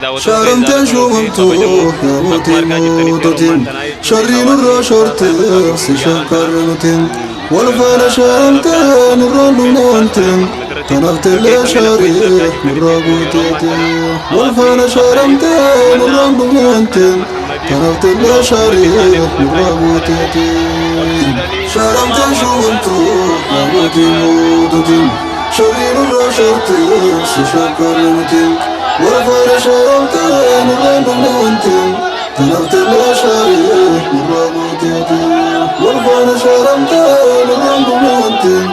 Daawwattoota keenya Shaaramteen jaallatamoo fi shuumamtuu kabajamoo yaa akkuma mootii argaa jirtanitti yeroo moototiin ammaan tanaa jechuun sharrii hawaasni nurraa ustaaz shortee Anas Ahmad si guyyaa har'aan shakkarre tana nutiin wal sagantaa faana rabshaa shaaramtee nurraan dhumne ustaaz Anas wantiin Ahmad irratti tanaftillee gaggeeffame akkuma shaarii isin argaa jirtanitti nurraa jechuun yeroo ammaan guuteeti tana wal hawaasni faana bahanii shaaramtee simannaa nurraan dhumne ustaaz Anas wantiin Ahmadiif tanaftillee imaama shaarii ummata isaanii akkuma argaa nurraa jirtan kanatti guuteeti ol fuudhanii shaaramteen Allahu Akbar shuumamtuu yaa Allahu mootii Akbar moototiin sharrii nurraa shortee si Allahu shakkarre Akbar nutiin wal faana shaaramtee nurraan dhumne wantiin tanaftillee shaarii nurraa guuteeti wal faana shaaramtee nurraan dhumne wantiin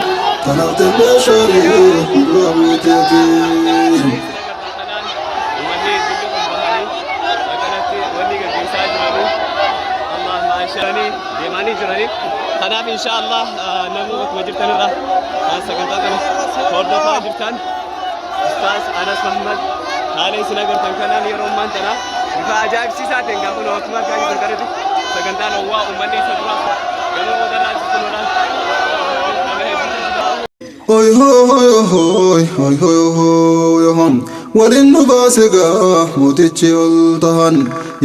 tanaftillee shaarii nurraa guuteeti. Isin agartan kanaan uummanni biyya kun bahanii akkanatti wanni gaggeessaa jiranii Allah maashaanii deemanii jiranii. Kanaaf insha Allah namni bakkuma jirtanirra kan sagantaa kana hordofaa jirtan Ustaaz Anas Ahmad haala isin agartan kanaan yeroo ammaan tana bifa ajaa'ibsiisaa ta'een gaafa nu akkuma argaa jirtan kanatti sagantaan hawwaa uummanni isa dura gama boodarraa kunuudhaan nama hedduutu jira. Hoy hoy hoy hoy hoy hoy hoy waliin nu baase gaa mootichi ol tahan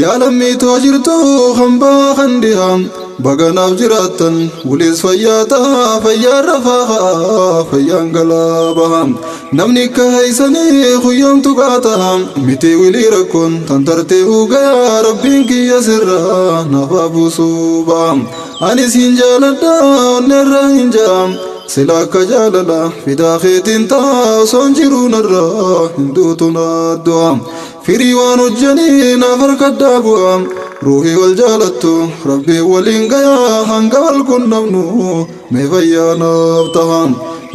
yaa lammiitoo jirtu hambaa kan dhihaa baganaaf jiraattan wuliis fayyaa taha fayyaan rafaa haa fayyaan galaa baha namni akka heeysanii guyyoomtu qaataha miti wilii rakkoon tan tartee ugayaa rabbiin kiyya sirraa naaf haa buusuu baha ani siin jaaladha onneerra hin ja'a sila akka jaalala fidaa keetiin ta'a osoon jiruu narraa hin duutu naaddu'a firii waan hojjanii naaf harkaddaa bu'a ruuhii wal jaalattu rabbii waliin gayaa hanga wal qunnamnu mee fayyaa naaf taha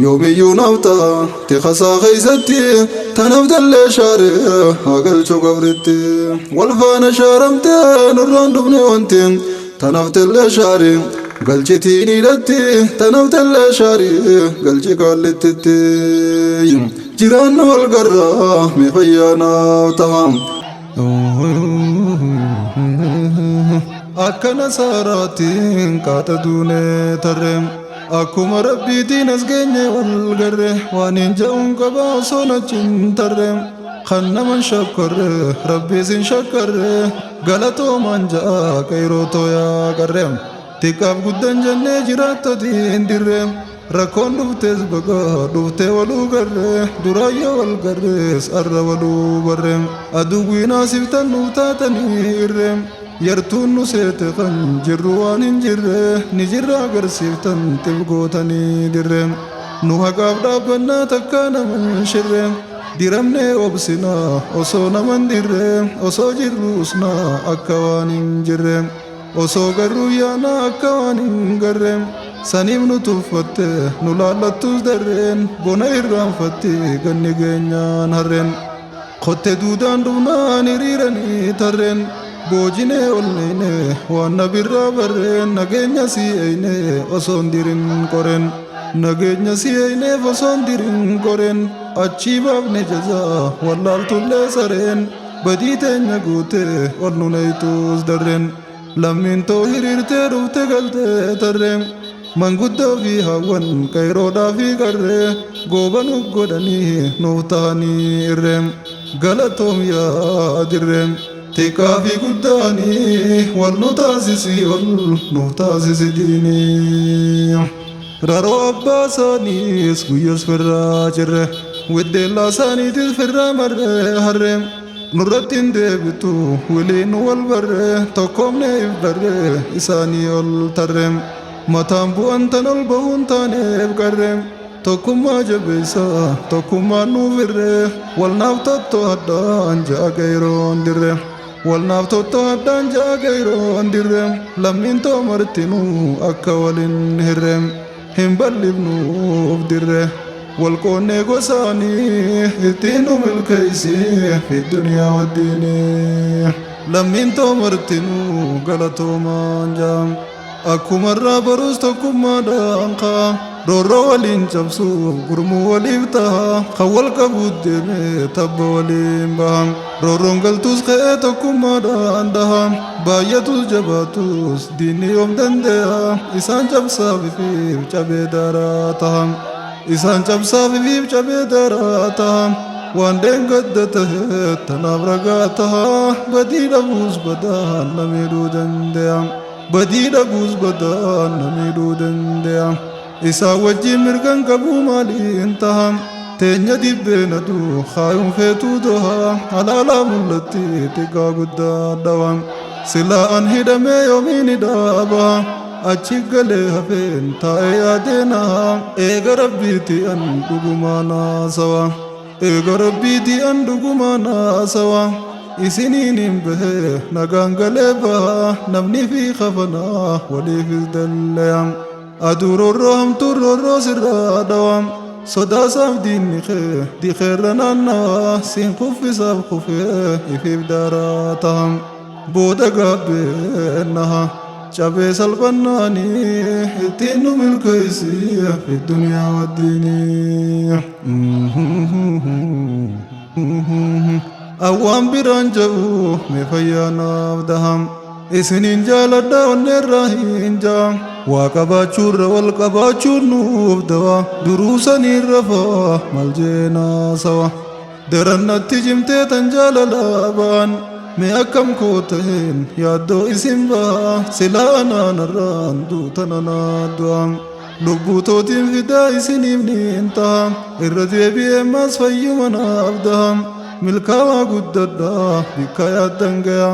yoomiyyuu naaf taha tikasaa keeysatti tanaaf dallee shaaree haa galchu qabritti wal faana shaaramtee nurraan dhufne wantiin tanaaf dallee shaaree galchitiin hidhatti tanaaf dallee shaaree galchi kaallittitti jiraannu wal garraa mee fayyaa naaf taha. Akkana saaraatiin qaata duunee tarree akkuma rabbiitiin as geenye wal garre waan hin ja'uun qaba osoo nachiin tarre kan naman shakkarre rabbiis hin shakkarre galatoomaan ja'a qeyroo tooyaa qarre xiqqaaf guddan jennee jiraattotiin dirre rakkoon dhuftees baga dhuftee waluu garre duraayyoo wal garrees arra waluu barre aduwwiinaa siftan nuuf taatanii irre yartuun nu seete kan jirru waan hin jirre ni jirra agarsiiftan xibgootanii dirre nu haqaaf dhaabbannaa takkaa naman shirre diramnee obsinaa osoo naman dirre osoo jirruusnaa akka waan hin jirre osoo garruu yaanaa akka waan hin garre saniif nu tuffatte nu laallattus darreen bona irraanfatti ganni geenyaan harreen kotte duudaan dhufnaan hiriiranii tarreen boojinee olneyne waan nabirraa barreen nageenya sii eyne osoon dirin qoreen nageenya si eyneef osoon dirin qoreen achii baafne jazaa wallaaltullee sareen badii teenya guute ol nu neytuus darreen lammiin too hiriirtee dhufte galtee tarreen manguddoo fi hawwan qeeroodhaa fi qarree gooba nuuf godhanii nuuf tahanii irreen galatoom yaa dirreen xiqqaa fi guddaanii wal nu taasisi ol nuuf taasisi diinii. Raroo abbaa isaaniis guyyaas firraa cirre widdeellaa isaaniitis firraa marree harree nurratti hin deebitu wiliin wal barree tokkoomne if barree isaanii ol tarree mataan bu'an tan ol bahuun taaneef qarree tokkummaa jabeessa tokkummaan nuuf irree walnaaf totto'adhaan ja'a qeeroon dirree walnaaf totto'adhaan ja'a qeeroon dirree lammiin too martinuu akka walin hirree hin bal'ifnuuf dirree wal qoonnee gosaanii ittiin nu milkeessi fi duniyaa waddiinii lammiin too martinuu galatoomaan ja'a akkuma irraa barus tokkummaadhaan ka'a roorroo waliin cabsuuf gurmuu waliif ta'a kan wal qabuut deeme tabba waliin baha roorroon galtus ka'ee tokkummaadhaan dhaha baay'atus jabaatus diinni yoom dande'a isaan cabsaaf ifiif cabee daaraa taha isaan cabsaaf ifiif cabee daaraa taha. Waan dheengadda tahe tanaaf ragaa taha. Badii dhabuus badaan na miidhuu danda'a. Badii dhabuus badaan na miidhuu danda'a. Isaa wajjin mirgan qabuu maaliin taha? Teenya dibbeen aduu kaayuun feetuu doha. Halaalaa mul'atti xiqqaa guddaa dhawa. Silaa an hidhamee yoomiin hidhaa baha? Achi galee hafeen taa'ee yaadee naha. Eega Rabbiiti an dhugumaan haasawa. Eega Rabbiiti an dhugumaan haasawa. Isiniin hin bahee nagaan galee baha. Namni fi kafanaa waliifis dallaya. Aduu roorroo hamtuun roorroo sirraa dhawa. Sodaasaaf diinni kee dikeerra naannawa. Siin kuffisaaf kufee ifiif daaraa taha. Booda gaabbee naha. Cabee salphannaanii ittiin nu milkeessi fi duniyaa waddiinii. Awwaan biraan ja'u mee fayyaa naaf daha. Isiniin jaaladha onneerraa hin ja'a. Waa qabaachuurra wal qabaachuun nuuf dawa. Duruu saniin rafaa mal jeenaa sawa. Daran natti cimtee tan jaalalaa ba'an. Mee akkam koo taheen yaaddoo isin ba'a. Silaa anaan har'aan duutan anaa du'a. Lubbuu tootiin fidaa isiniif niin taha. Irra deebi'ee ammas fayyuma naaf daha. Milkaawaa guddadhaa bikka yaaddan gaya.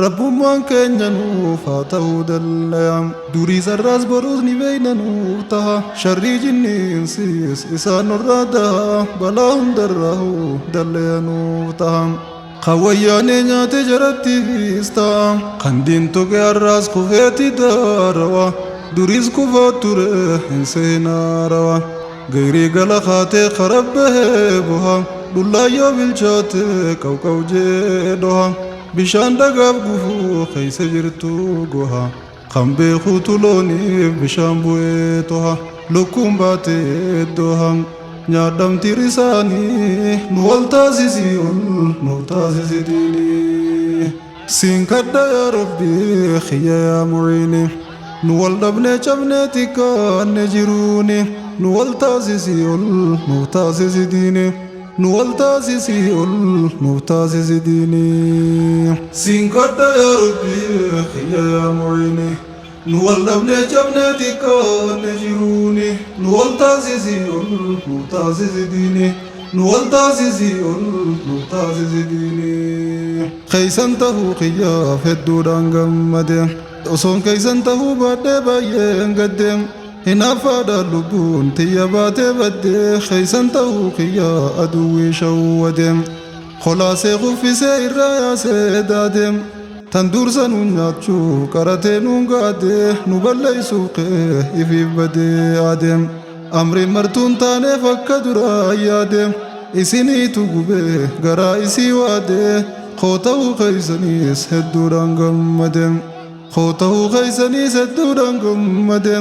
Rabbummaan keenya nuuf haa ta'uu dallaya. Duriis har'aas boruus ni beeyna nuuf taha. Sharrii jinniinsiis isaan nurraa daha. Balaa hundarraahuu dallaya nuuf taha. Kan wayyaanee nyaate jarattiifis ta'a. Kan diin tuqe har'aas kufeeti daarawa. Duriis kufaa ture hin seenaarawa. Gayrii gala kaatee karab bahee boha. Dhullaan yoo bilchaate qawqaw jee dhoha. Bishaan dhagaaf gufuu keessa jirtu goha. Kan beekuutu looniif bishaan bu'ee toha. Lukkuun baatee doha. Nyaadhamti risaanii nu wal taasisii ol nu taasisi diinii. Siin kadha yaa Rabbi kiyya yaa muciini. Nu wal dhabnee cabnee xiqqaanne jiruuni. Nu wal taasisii ol nu taasisi diini. Nu wal taasisii ol nu taasisi diini. Siin kadha yaa Rabbi kiyya yaa muciini. Nu wal dhabnee cabnee xiqqaanne jiruuni. Nu wal taasisii ol nu taasisi diini. Nu wal taasisii ol nu taasisi diini. Keeysan tahuu kiyyaaf hedduudhaan gammade. Osoon keeysan tahuu baadhee baay'een gadde. Hinaaffaadhaan lubbuun tiyya baatee badde. Keeysan tahuu kiyya aduwwii shawwade. Kolaasee kuffisee irraa yaasee daade. Tan dursa nuun nyaachuuf qaratee nuun gaade. Nu balleessuuf kee ifiif badee aade. Amriin martuun taaneef akka duraa yaade. Isiniitu gubee garaa isii waade. Koo ta'uu keeysaniis hedduudhaan gammade. Koo ta'uu keeysaniis hedduudhaan gammade.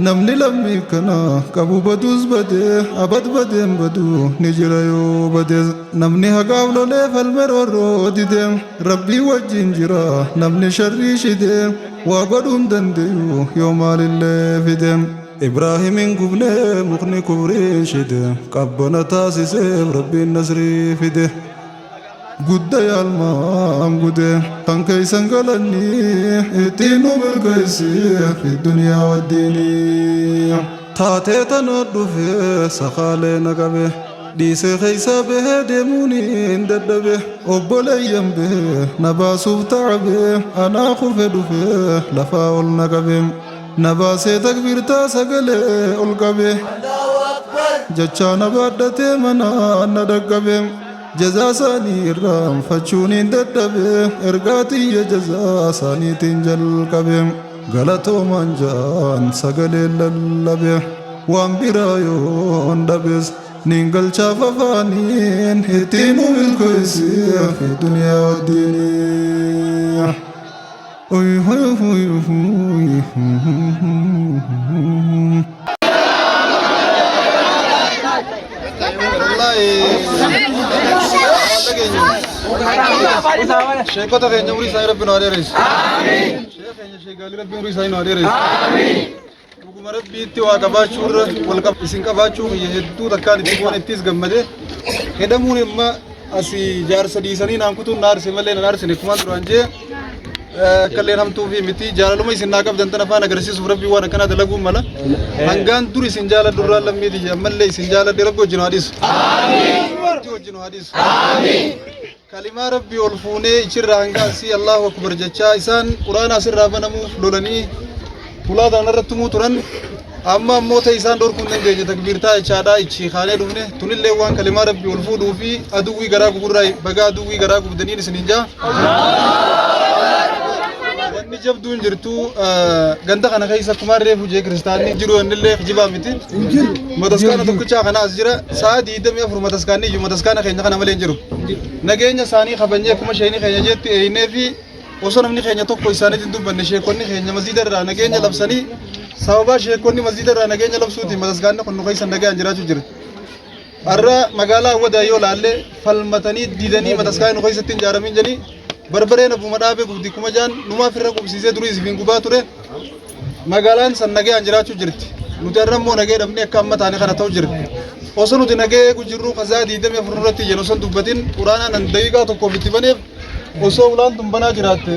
Namni lammii kana qabu baduus badee abad badeen baduu ni jira yoo bades. Namni haqaaf lolee falme roorroo dide. Rabbii wajjin jira namni sharrii shide. Waa godhuun dandayu yoo maalillee fide. Ibraahimin gubnee mukni kufriin shide. Qabbana taasiseef Rabbiin nasrii fide. Gudda yaalmaan gude kan keeysan galannii ittiin nu milkeessi fi duniyaa waddiinii. Taatee tana dhufe sakaalee na qabe. Dhiisee keeysaa bahee deemuun hin dadhabe. Obboleeyyan bahee na baasuuf ta'abe. Anaa kufe dhufe lafaa ol na qabe. Na baasee takbiirtaa sagalee ol qabe. Jechaa na baadhatee mana na dhaqqabe. Jazaa isaanii irraanfachuun hin dadhabe. Ergaa tiyya jazaa isaaniitiin jalqabe. Galatoomaan ja'an sagalee lallabe. Waan biraa yoon dhabes niin galchaaf afaaniin ittiin nu milkeessi fi duniyaa waddiinii. Oy hoy hoy hoy. Wallaahi sheekota keenya umurii isaanii rabbi nu haa dheeressu. Sheeka keenya sheekaalii rabbi umurii isaanii nu haa dheeressu. Dhuguma rabbiitti waa qabaachuu irra wal isin qabaachuu kiyya hedduu takkaan itti boon ittis gammade. Hidhamuun imma asii jaarsa dhiisanii naan kutuun na aarse malee nan aarsine kumaan duraan jee akkalleen hamtuu fi miti jaalaluma isin naa qabdan tan afaan agarsiisuuf rabbii waan akkanaa dalaguun mala. Hangaan dur isin jaaladhu irraa lammii tiyya ammallee isin jaaladhe rabbi wajjin haa dhiisu. Rabbi wajjin haa dhiisu. Kalimaa rabbii ol fuunee ichirraa hanga asii Allahu akbar jechaa isaan quraana asirraa banamuuf lolanii hulaa ta'an irratti tumuu turan. Amma ammoo ta'e isaan dhorkuu hin dandeenye takbiirtaa jechaadha ichi kaanee dhufne tunillee waan kalimaa rabbii ol fuudhuu fi aduwwii garaa gugurraa bagaa aduwwii garaa gubdaniin isiniin jaa. Wanni jabduun jirtu ganda kana keessa akkuma reefu jee kiristaanni jiru innillee kijibaa miti. Mataskaana tokkichaa kana as jira. Sa'a 24 mataskaanni iyyuu mataskaana keenya kana malee hin jiru. Nageenya isaanii kabajnee akkuma sheekni keenya jeetti eeynee fi osoo namni keenya tokko isaaniitti hin dubbanne sheekonni keenya masjiida irraa nageenya labsanii sababaa sheekonni masjiida irraa nageenya labsuutiin mataskaanni kun nu keessa nagaan jiraachuu jira. Har'a magaalaa Awwadaa yoo laalle falmatanii didanii mataskaanni nu keessatti hin ijaaramin jedhanii barbareen abbuma dhaabee gubdi kuma jaan numaaf irra qubsiisee durii isiif hin gubaa ture. Magaalaan san nagayaan jiraachuu jirti. Nuti har'a immoo nagaya dhabnee akka amma taane kana ta'u jirra. Osoo nuti nagaya eegu jirru kazaa 24 nurratti iyyan osoo hin dubbatin quraanaan an daqiiqaa tokkoof itti baneef osoo ulaan tun banaa jiraatte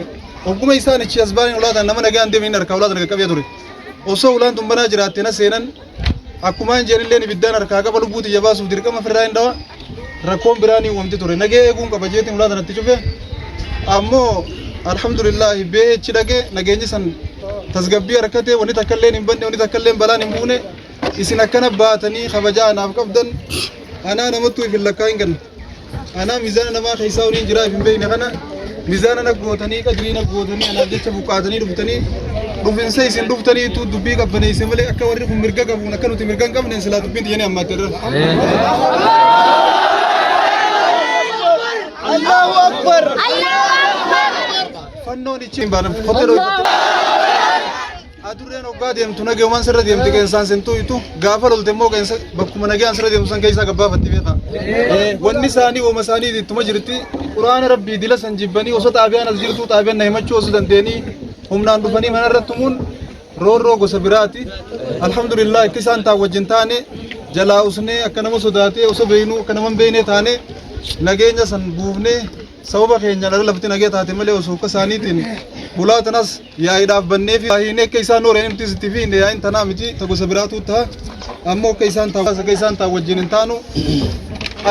ogguma isaan ichi as baaniin ulaa tana nama nagayaan deemin hin harkaa ulaa tana qaqqabee ture. Osoo ulaan tun banaa jiraatte na seenan akkumaan jeenilleen ibiddaan harkaa qaba lubbuu tiyya baasuuf dirqama firraa hin dhawa rakkoon biraa ni uumamti ture. Nagaya eeguun qaba jeetiin ulaa tanatti cufe. Ammoo alhamdulillaahi bee achi dhaqe nageenyi san tasgabbii harkate wanni takka illeen hin banne wanni takka illeen balaan hin buune isin akkana baatanii kabajaa anaaf qabdan anaa namattuu if hin lakkaa'in kana. Anaa mizaana namaa keessaa waliin jiraa if hin beekne kana mizaana na gootanii qadrii na gootanii anaaf jecha buqqaatanii dhuftanii dhufinsa isin dhuftaniitu dubbii qabbaneesse malee akka warri kun mirga qabuun akka nuti mirga hin qabne silaa dubbiin tiyyanii ammaatte irra. Allahu Akbar. Fannoon ichi hin baana kottee dhooffatte. Adurreen hoggaa deemtu nagayumaan sirra deemti qeensaan sentuu itu gaafa lolte immoo qeensa bakkuma nagayaan sirra deemtu san keessaa gabbaafatti beeka. Wanni isaanii uuma isaanii ittuma jirti. Quraana rabbii dila san jibbanii osoo xaabiyaan as jirtuu xaabiyaan na himachuu osoo dandeenii humnaan dhufanii mana irratti tumuun roorroo gosa biraati. Alhamdulillah akka isaan taan wajjin taane jalaa usnee akka nama sodaatee osoo beeknuu akka nama hin beeknee taane nageenya san buufnee sababa keenyaan ala lafti nagee taate malee osoo akka isaaniitiin hulaa tanas yaa'iidhaaf bannee fi hiinee akka isaan nooreen nuti itti fi yaa'iin tanaa miti ta gosa biraatu ta'a ammoo akka isaan ta'a akka isaan ta'a wajjin hin taanu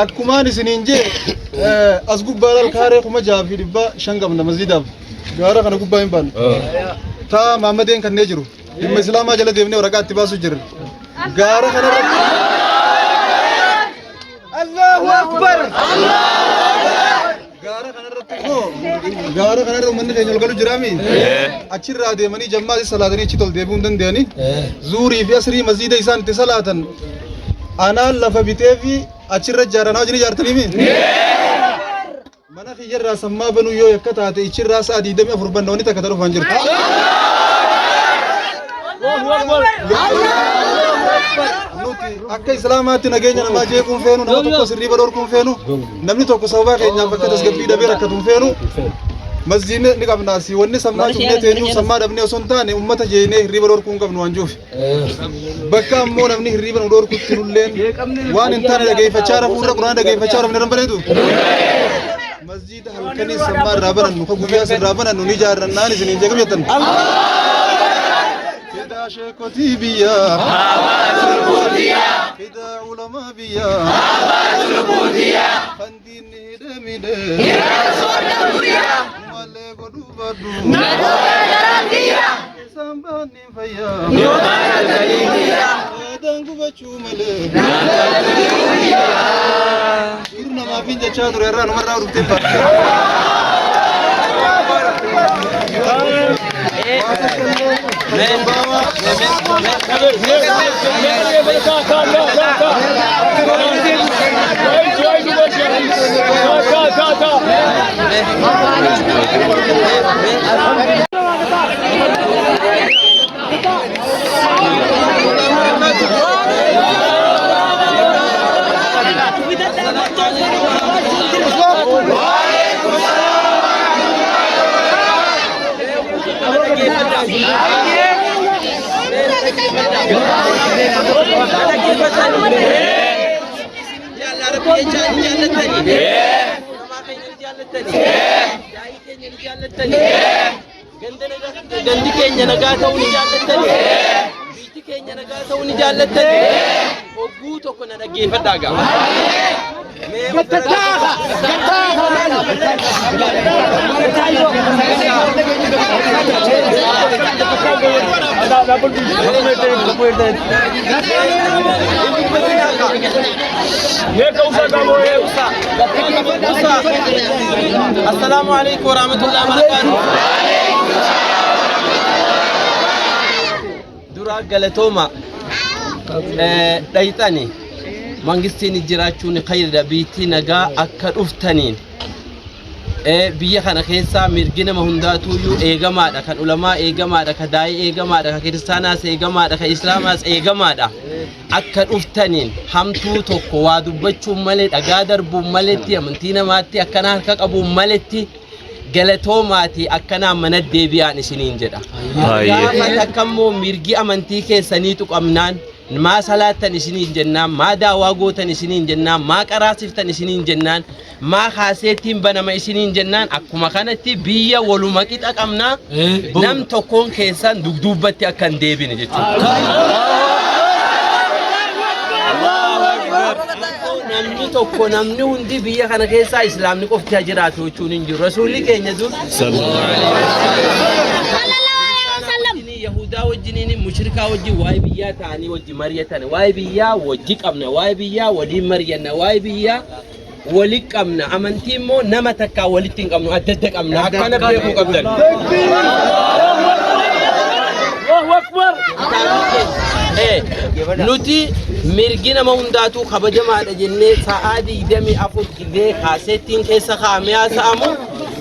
akkumaan isiniin jee as gubbaa laal kaaree 6500 qabna masjidaaf gaara kana gubbaa hin baannu taa maammadeen kannee jiru dhimma islaamaa jala deemnee waraqaa itti baasu jirra gaara kanarratti Allahu Akbar. Gaara kanarratti immoo gaara kanarra uummanni keenya ol galu jiraami. Achirraa deemanii jammaa salaatanii achitti ol deebi'uu hin danda'ani. Zuurii fi asrii masjiida isaan itti salaatan anaan lafa bitee fi achirra ijaaran wajjin ijaartaniimi. Mana kiyyarraa sammaa banuu yoo yakka taate ichirraa sa'a 24 banna wanni takka ta dhufaan jirtu. Nuti akka islaamaatti nageenya namaa jeequun feenu nama tokko sirriiba dhorkuun feenu namni tokko sababaa keenyaaf akka tasgabbii dhabee rakkatu hin feenu masjiidni ni qabna asii wanni sammaa cufnee teenyuuf sammaa dhabnee osoo hin taane ummata jeenee hirriiba dhorkuu hin qabnu waan juuf. Bakka ammoo namni hirriiba nu dhorkutti nulleen waan hin taane dhageeffachaa rafuurra quraana dhageeffachaa rafne irra bareedu. Masjiida halkanii sammaa irraa banannu ka guyyaas irraa banannu ni ijaarrannaan isiniin jeeqam jettan. Fidaa sheekotii biyyaa. Fidaa ulamaa biyyaa. Kan diinni hidhee miidhee. Malee godhuu baadhu. Isaan baanni fayyaa. Aadaan gubachuu malee. Dur namaaf hin jechaa ture irraa numarraa dhuftee baate. Irreechaa ni jaallattanii? Ulamaa keenya ni jaallattanii? Daa'ii keenya ni jaallattanii? Ganda nagaa gandi keenya nagaa ta'uu ni jaallattanii? Biyyi keenya nagaa ta'uu ni jaallattanii? Hogguu tokko na dhaggeeffadhaa gaa. Mee Assalaamu alaikum warahmatullahi wabarakatuh. Dura galatooma dhayxani mangistiin jiraachuun khayridha biittii nagaa akka dhuftaniin biyya kana keessa mirgi nama hundaatuuyyuu eegamaadha kan ulamaa eegamaadha kan daa'ii eegamaadha kan kiristaanaas eegamaadha kan islaamaas eegamaadha akka dhuftaniin hamtuu tokko waa dubbachuun malee dhagaa darbuun maletti amantii namaatti akkana harka qabuun maletti galatoomaati akkanaan mana deebi'aan isiniin jedha. Gaafa takka immoo mirgi amantii keessanii tuqamnaan maa salaattan isiniin jennaan maa daawaa gootan isiniin jennaan maa qaraasiftan isiniin jennaan maa kaaseettiin banama isiniin jennaan akkuma kanatti biyya waluma qixa qabna nam tokkoon keessan dugduubbatti akka hin deebine jechuudha. Namni tokko namni hundi biyya kana keessaa islaamni qofti haa jiraatu jechuun hin jiru. Rasuulli keenya dur Yahudaa wajjiniin mushrikaa wajjin waa'ee biyyaa ta'anii wajjin mari'atan waa'ee biyyaa wajji qabna waa'ee biyyaa waliin mari'anna waa'ee biyyaa wali qabna amantii immoo nama takkaa walitti hin qabnu adda adda qabna akkana beekuu qabdan. Nuti mirgi nama hundaatuu kabajamaadha jennee sa'aa 24 gizee kaaseettiin keessa kaa'amee haasa'amu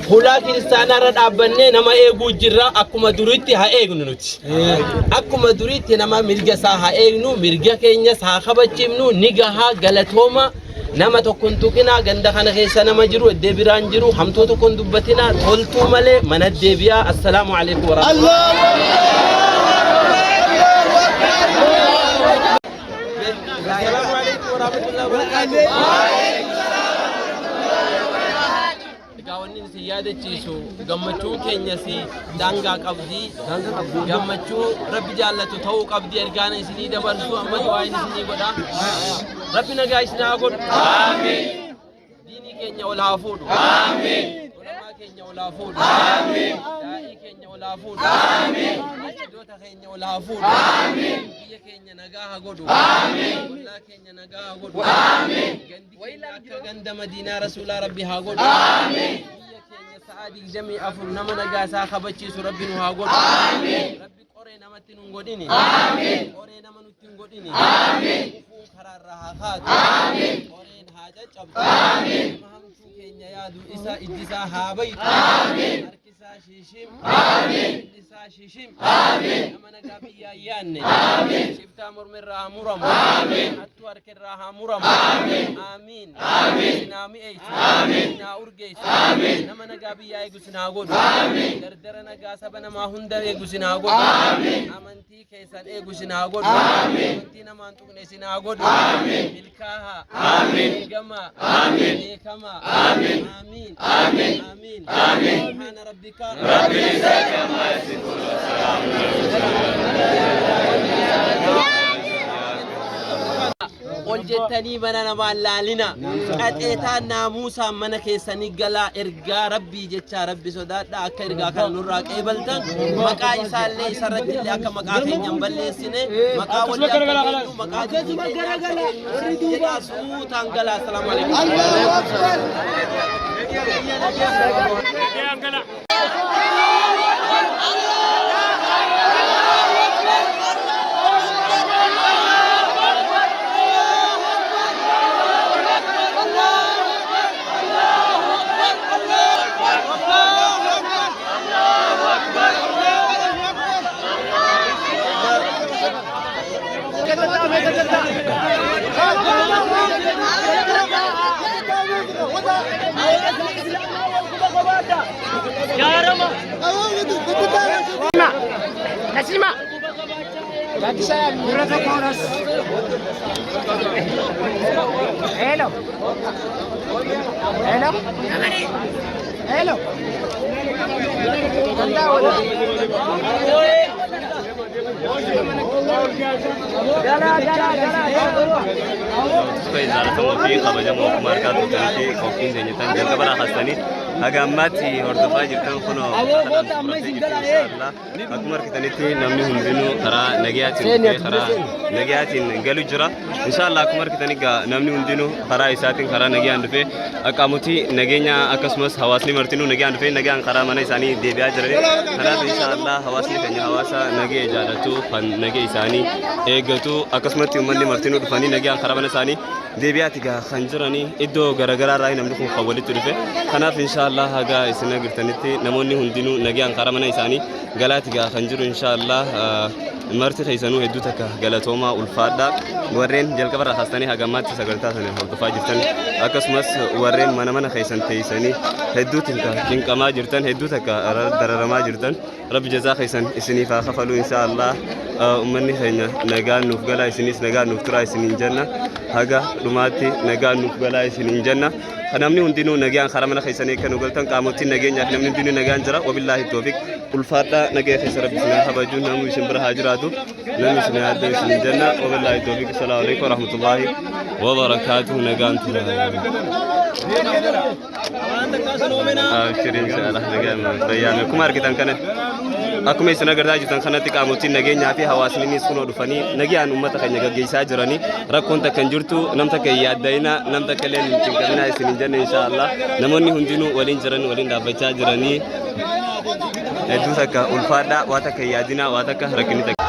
hulaa kiristaanaa irra dhaabbannee nama eeguu jirra akkuma duriitti haa eegnu nuti. Akkuma duriitti nama mirga isaa haa eegnu mirga keenyas haa kabachiifnu ni gahaa galatooma nama tokko hin tuqinaa ganda kana keessa nama jiru iddee biraan jiru hamtuu tokko hin dubbatinaa toltuu malee mana deebi'aa assalaamu alaikum warahmatullahi. Assalaamu alaikum warahmatullahi wabarakatuh. Egaa wanni isin yaadachiisu gammachuun keenyas daangaa qabdi. Gammachuu Rabbi jaallatu ta'uu qabdi. Ergaan isinii dabarsu amma du'aayin isinii godha. Rabbi nagaa isin haa godhu. Diinii keenya ol haa fuudhu. Ulamaa keenya ol haa fuudhu. Daa'ii keenya ol haa fuudhu. Masjidoota keenya ol haa fuudhu. Biyya keenya nagaa haa godhu. Ollaa keenya nagaa haa godhu. Gandi keenya akka ganda Madiinaa Rasuulaa Rabbi haa godhu. Biyya keenya sa'aa 24 nama nagaa isaa kabachiisu Rabbi nu haa godhu. Rabbi qoree namatti nu hin godhini. Qoree nama nutti hin godhini. Gufuun karaa irraa haa kaatu. Qoreen haa caccabdu. Nama hamtuu keenya yaadu isa ijji isaa haa baytu. Harki isaa shiishim. Miilli isaa shiishim. Nama nagaa biyyaa hin yaadne. Shiftaa morma irraa haa muramu. Hattuu harka irraa haa muramu. Aamiin. Isin haa mi'eessu. Isin haa urgeessu. Nama nagaa biyyaa eegu isin haa godhu. Dardara nagaa saba namaa hunda eegu isin haa godhu. Amantii keessan eegu isin haa godhu. Amantii namaan tuqne isin haa godhu. Milkaaha. Eegamaa. Beekamaa. Aamiin. Aamiin. Subhaana rabbika. Ol jettanii mana namaa hin laalina. Qaxeetaan naamuusaan mana keessanii galaa ergaa rabbii jechaa rabbi sodaadha akka ergaa kana nurraa qeebaltan maqaa isaallee isarratti illee akka maqaa keenya hin balleessine maqaa walii akka keenyu maqaa diinii keenya akka eenyu jedhaa suutaan galaa assalaamu alaikum. Hello. Hello. Hello. Jaalatamuu fi kabajamoo akkuma argaa turtanitti qophiin keenya tan jalqaba irraa kaastanii haga ammaatti hordofaa jirtan kunoo kanaan xumuramtee jirti inshaallah. Akkuma argitanitti namni hundinuu karaa nagayaatiin dhufee karaa nagayaatiin galu jira. Inshaallah akkuma argitanii egaa namni hundinuu karaa isaatiin karaa nagayaan dhufee qaamotii nageenya akkasumas hawaasni martinuu nagayaan dhufee nagayaan karaa mana isaanii deebi'aa jirani. Kanaaf inshaallah hawaasni keenya hawaasa nagaya jaalatu kan nagaya isaanii eeggatu akkasumatti uummanni martinuu dhufanii nagayaan karaa mana isaanii deebi'aati gaa kan jiranii iddoo garaagaraa irraa namni kun kan walitti dhufe. Kanaaf inshaallah haga isin agartanitti namoonni hundinuu nagayaan karaa mana isaanii galaati gaa kan jiru inshaallah. Marti keessanuu hedduu takka galatoomaa, ulfaadhaa. Warreen jalqaba irraa kaastanii haga ammaatti sagantaa sana hordofaa jirtan, akkasumas warreen mana mana keessan teessanii hedduu takka cinqamaa jirtan, hedduu takka dararamaa jirtan, rabbi jazaa keessan isiniif haa kafalu inshaallah. Ummanni keenya nagaan nuuf galaa, isinis nagaan nuuf turaa isiniin jenna. Haga dhumaatti nagaan nuuf galaa isiniin jenna. Namni hundinuu nagaan karaa mana keessanii akka nu galtan qaamotiin nageenyaaf namni hundinuu nagaan jira. Wabillaahi toofiq, ulfaadhaa. Nagaya keessa rabbi isin haa kabaju, namni isin bira haa jiraatu, namni isin haa yaaddu isiniin jenna. Wabillaahi toofiq, assalaamu alaikum warahmatullaahi wabarakaatuh. Nagaan tura. Abshir, inshaallah nagaan fayyaame. Akkuma argitan kanatti, akkuma isin agartaa jirtan kanatti, qaamotiin nageenyaa fi hawaasninis kunoo dhufanii nagayaan uummata keenya gaggeessaa jiranii. Rakkoon takka hin jirtu, nam takka hin yaadda'ina, nam takka illee hin cinqamina isin hin jenne inshaallah. Namoonni hundinuu waliin jiran, waliin dhaabbachaa jiranii. Hedduu takka ulfaadhaa, waa takka hin yaadinaa, waa takka rakkinni takka.